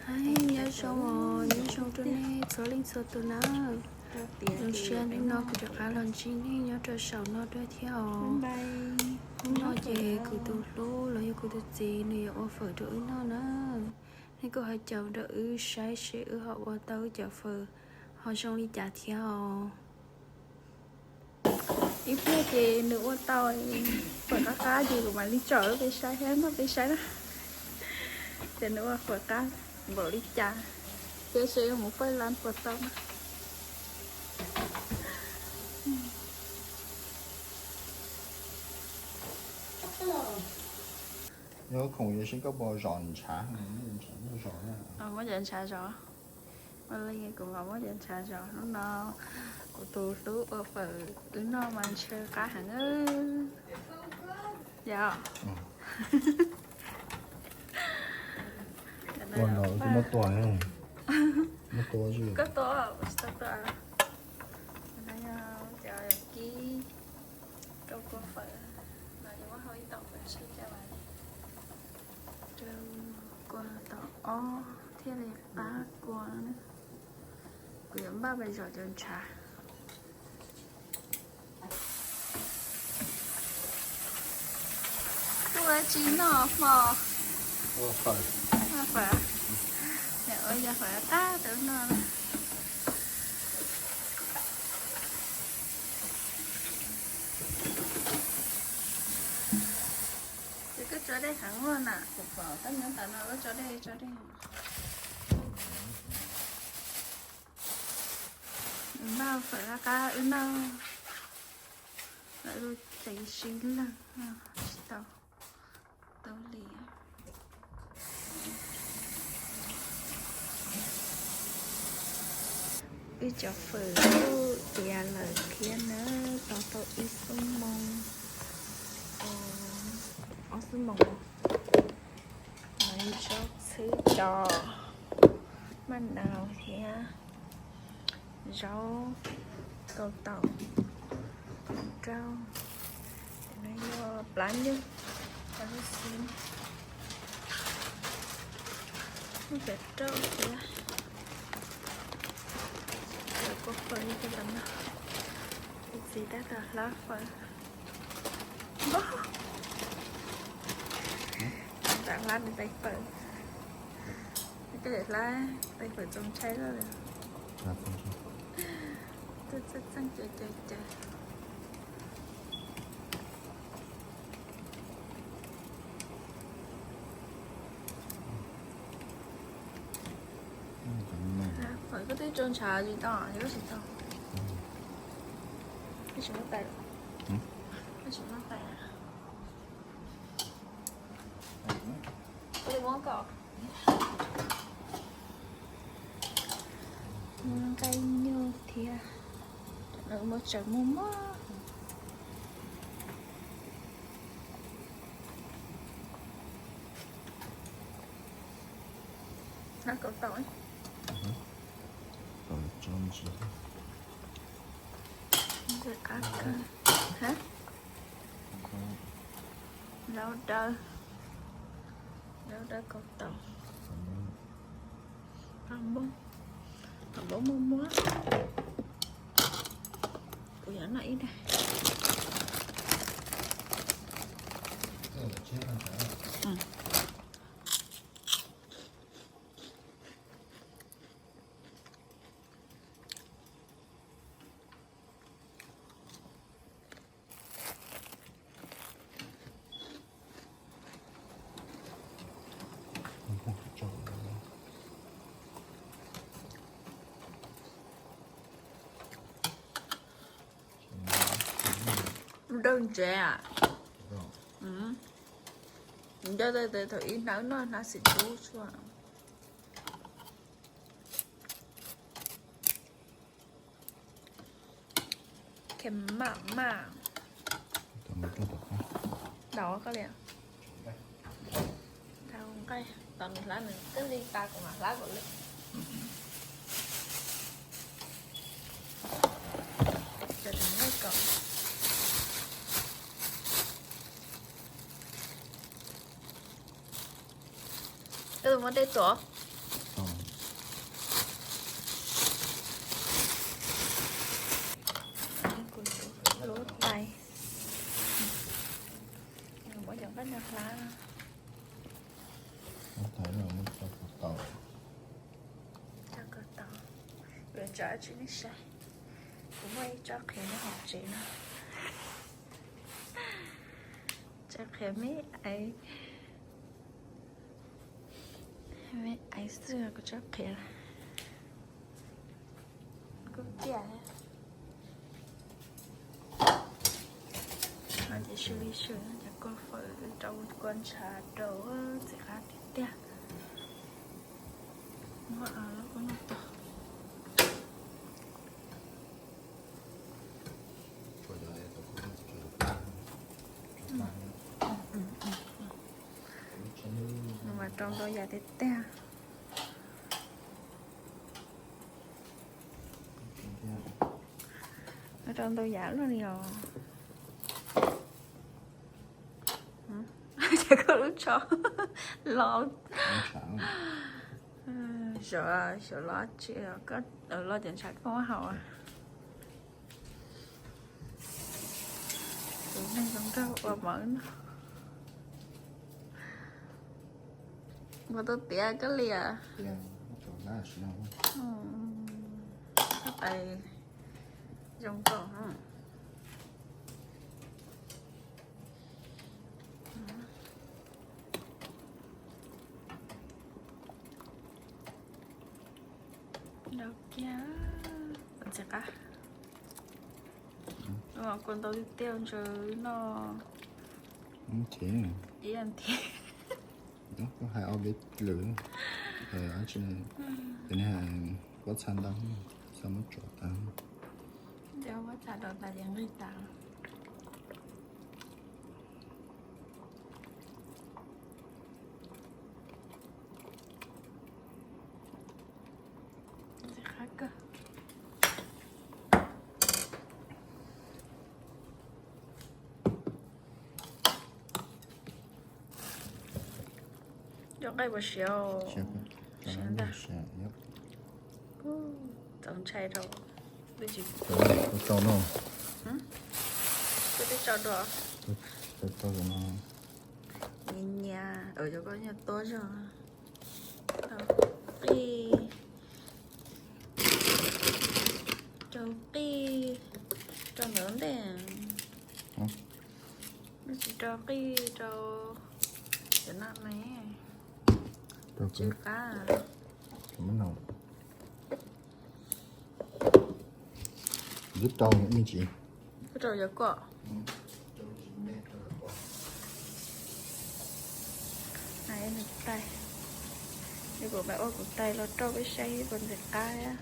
Hais nyob zoo os, nyob zoo rau nej txhua leej txhua tus na. Zoo siab hnub no kuv rov qab los ntsib nej nyob rau saum no dua thiab os. Hnub no ces kuv tus hlub los yog kuv tus txiv nws yuav ua fawm rau wb noj na. Nej kuj ho caum rau wb saib seb wb ho ua tau wb cov fawm ho zoo li cas thiab os. Ib pliag ces nws ua tau fawm qab qab ces kuv mam li tsom wb peb saib thiab noj peb saib na. Ces nws ua fawm qab npaum li cas thiab seb wb mus pawj lab puas tau. Nyob khoom yuav seb koj puas zom ntshav, muab cov ntshav zom. Ua li kuv mam muab cov ntshav zom. Hnub no kuv tus hlub ua fawm wb noj mas ntshe qab heev. Yog. Ua no kuv muab tua, muab tua. Koj tua, kuv tsis tau tua. Cov kib rau kua fawm no ces muab hau ib tom fawm seb cas, rau kua tom ob thiaj li pab kua. Kuv yuav npaj pais zom cov ntshav. Tuaj tsis noj hmo. Fawm. Ua yog fawm qab tau noj. Ces koj tso dej heev ua na, kuv pom koj nyob tas no koj tso dej tso dej. Npaj fawm qab qab wb noj. Lawv lub cev sib leeg tsis tau tau li. Wb cov fawm kuj tiav lawm thiab na, tos tau ib xuab moos, ob xuab moos. Zaub txhwb cos, maj nau thiab zaub, kaus taum, rau, no yog plab nyuj, cov lub xim, muaj cov rauj thiab. Cov kua fawm li cov no, ib txiv tab tom hlab fawm. Nram hlab nws tais fawm. Koj hlab tais fawm txaus ntshai lawm. Txeej txeej ces ces ces. Fawm koj twb tso ntshav tsis tau, koj tsis tau. Koj tsis muab tais, koj tsis muab tais. Muab nqaij nyuj thiab, muab tsaws muag muag. Hlab kaus taum. Qab kawg. Zaub dawb, zaub dawb kaus taum. Qab npoob, qab npoob muag muag. Kuv yuav noj ib daim. Dawb ntsev. Dawb thaum ib hnab noj hnab xim tub tsuag. Khe maj maj. Daus koj li. Tau nqaij, tau nws hlab nws twb li tas kuv mam hlab kuv li. Cov nqaij kom. Koj tus muab dej tuam. Hlab, tso kawg tau, yuav tso dab tsi nej saib. Kuv muaj ib tsob qhiav nyob hauv tsev no, tsob qhiav me aiv, me aiv xwb kuv tsob qhiav kuj tiaj. No ces sw li sw, ces kua fawm rau kua ntshav rau txiv qab tiag tiag. Muab los kuj noj tau. Nws mas rau ntau yam tiag tiag. Nws rau ntau yam luaj li os. Ces koj lub tsho los, xyov, xyov los tsis, koj los cov ntshav koj muab haus. Tus neeg zoo nraug ua mov no. Ua tau tiav koj liam. Koj tais zoo nraug. Rau kiag ntxim qab. Kua ntau tiag tiag ntshe no. Ib yam thiab. Koj hais ob peb lwm, ces nws hais pob txha ntau, txha muab tso tas. Pob txha rau tas ces nqig tas. Ntxim qab kawg. Cov nqaij puas siav? Siav ntag. Txaus ntshai rau. Twb tsis tau no. Twb tsis tau dua. Nyias nyias, cov koj nyias tuab zog. Rau qij, rau qij, rau ntawd ntej. Tsis rau qij rau cov no ne. Tsw qab. Twb rau me ntsis. Twb rau cov koj. Nws tais, nws kuv mam ua kuv tais los rau peb saib puas ntxim qab.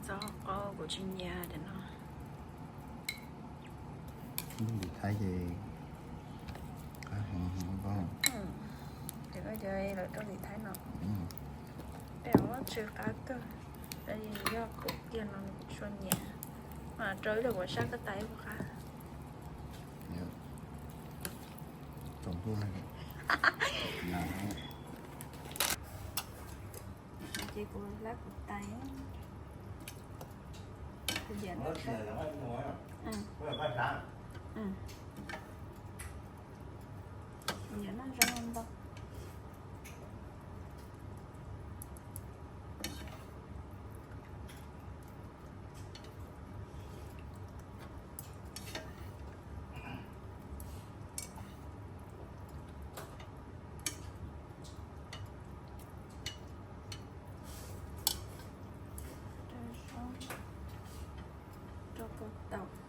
Txog qo kuv tsis nyiam cov no. Tim Thaib ces qab heev. Ces koj cov lawv rau tim Thaib no, tej zaum tsw qab kawg, tab sis yog kuv kiag no kuv tsuas nyiam. Mas rau ib lub kuv sab koj tais ib puas qab. Ces kuv lab kuv tais, kuv nyiam noj zoo, kuv nyiam noj zoo ntau.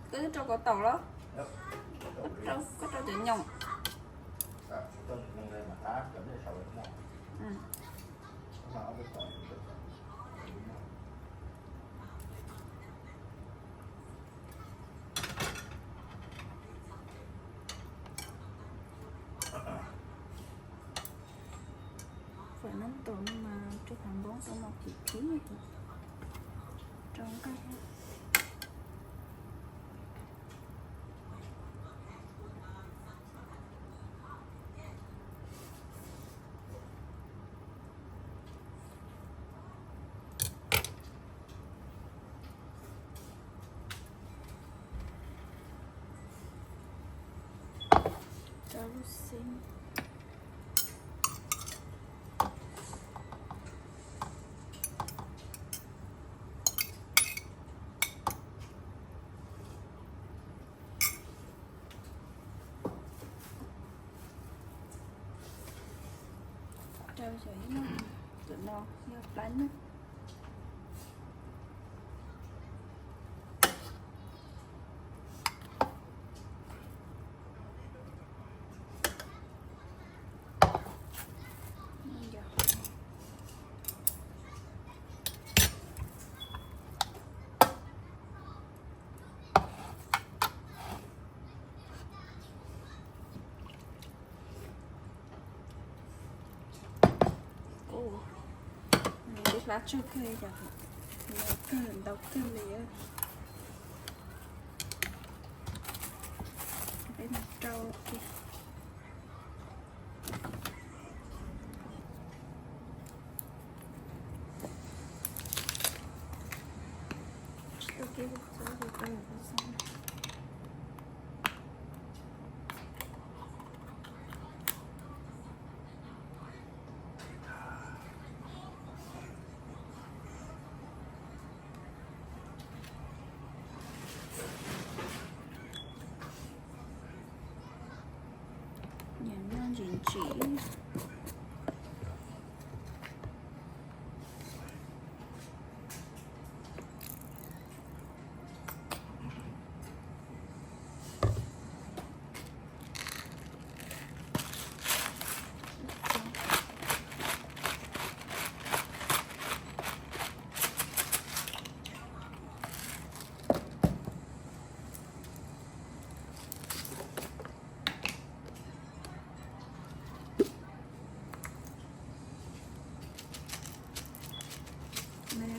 Koj twb rau kaus taum los? Koj rau cov nyoos. Fawm nab taum no mas rau thav npoob tau mos phim phim, rau nqaij. Lub xeeb. Rau cov ib no, cov no yog plab nyuj. Ub, hlab tsawg kawg, kawg ntau kawg li. Peb mus rau kiag. Nyiam noj ntsim ntsim.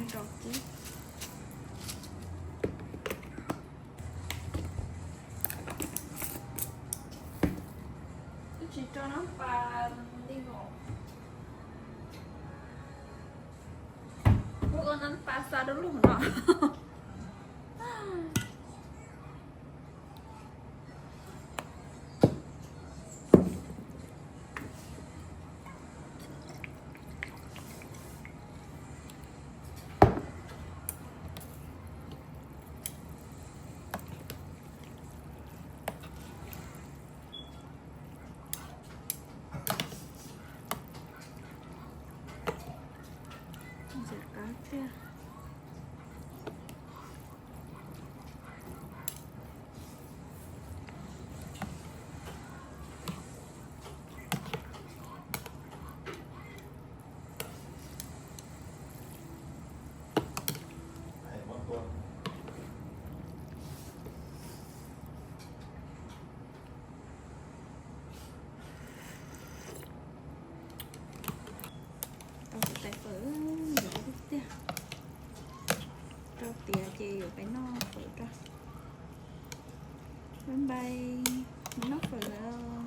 Rau kiag. Twb tsis rau nab pas li os. Ua nab pas xa rau lub hauv no. Ntxim qab tiag. Tau kuv tais fawm ntxim qab tiag. Rau tiav ces yuav pais noj fawm rau. Bye bye, mus noj fawm lawm.